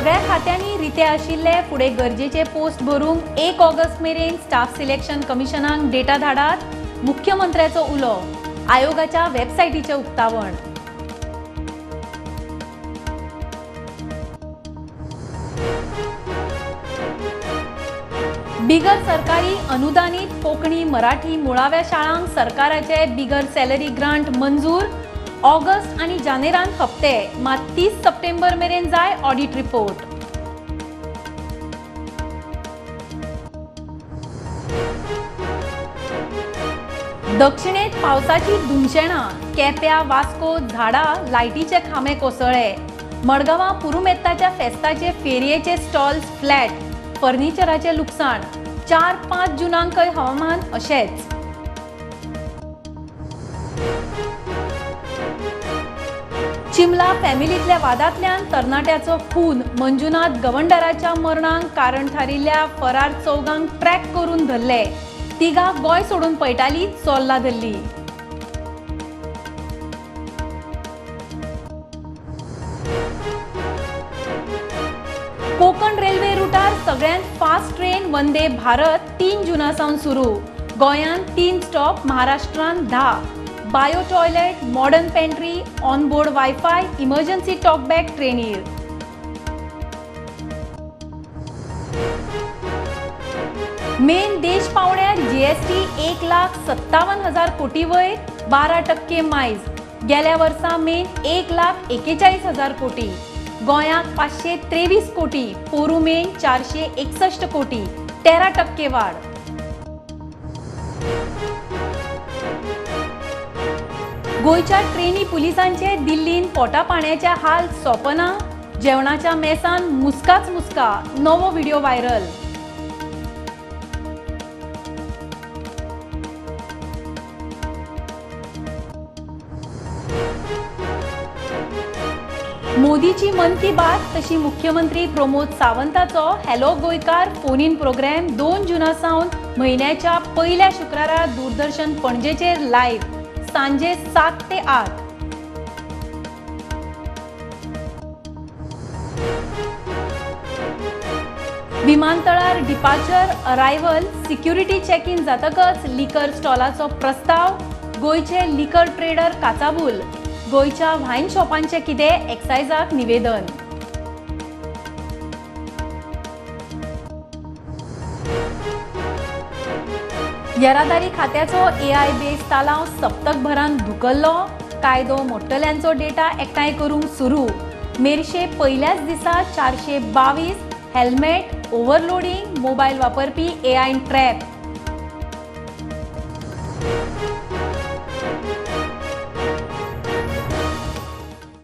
सगळ्या खात्यांनी रिते आशिल्ले फुडें गरजेचे पोस्ट भरूंक 1 ऑगस्ट मेरेन स्टाफ सिलेक्शन कमिशनाक डेटा धाडात, मुख्यमंत्र्याचो उलो. आयोगाच्या वेबसायटीचें उक्तावण. बिगर सरकारी अनुदानीत कोंकणी मराठी मुळाव्या शाळांक सरकाराचे बिगर सॅलरी ग्रांट मंजूर. ऑगस्ट आनी जानेरांत हप्ते, मात 30 सप्टेंबर मेरेन जाय ऑडिट रिपोर्ट. दक्षिणेत पावसाची धुमशेणां. केप्यां, वास्को झाडां, लायटीचे खांबे कोसळ्ळे. मडगांवां पुरुमेत्ताच्या फेस्ताचे फेरयेचे स्टॉल्स फ्लॅट, फर्निचराचें लुकसाण. 4-5 जुनांकय हवामान अशेंच. चिमला फॅमिलींतल्या वादांतल्यान तरणाट्याचो खून. मंजुनाथ गवंडराच्या मरणाक कारण थारिल्ल्या फरार चौगांक ट्रॅक करून धरले. तिगां गोंय सोडून पळटाली, चोल्ला धरली. कोकण रेल्वे रुटार सगळ्यांत फास्ट ट्रेन वंदे भारत 3 जुना सावन सुरू. गोंयांत 3 स्टॉप, महाराष्ट्रांत 10. Bio toilet, modern pantry, onboard wifi, emergency talkback ट्रेनीर. Main देश पावण्यार जीएसटी 1,57,000 कोटी वयर, 12% मायज. गेल्या वर्सा मेन 1,41,000 कोटी. गोंयाक 523 कोटी, पोरू मेन 461 कोटी, 13% वाड. गोंयच्या ट्रेनी पुलिसांचे दिल्लीन पोटा पाण्याचे हाल सोंपना. जेवणाच्या मेसान मुस्काच मुस्का, नवो व्हिडिओ व्हायरल. मोदीची मन की बात तशी मुख्यमंत्री Pramod सावंताचो hello Goenkar phone in programme 2 जुना सावन म्हयन्याच्या पयल्या शुक्रारा दूरदर्शन पणजेचेर लायव्ह सांजे 7 ते 8. विमानतळार departure, arrival, security check in जातकच लिकर स्टॉलाचो प्रस्ताव. गोंयचे लिकर ट्रेडर काचाबूल. गोंयच्या वायन शॉपांचें कितें, एक्सायजाक निवेदन. येरादारी खात्याचो एआय बेस तालांव सप्तकभरान धुकल्लो. कायदो मोडटल्यांचो डेटा एकठांय करूंक सुरू. मेरशे पयल्याच दिसा 422 हेल्मेट, ओव्हरलोडींग, मोबायल वापरपी एआय ट्रॅप.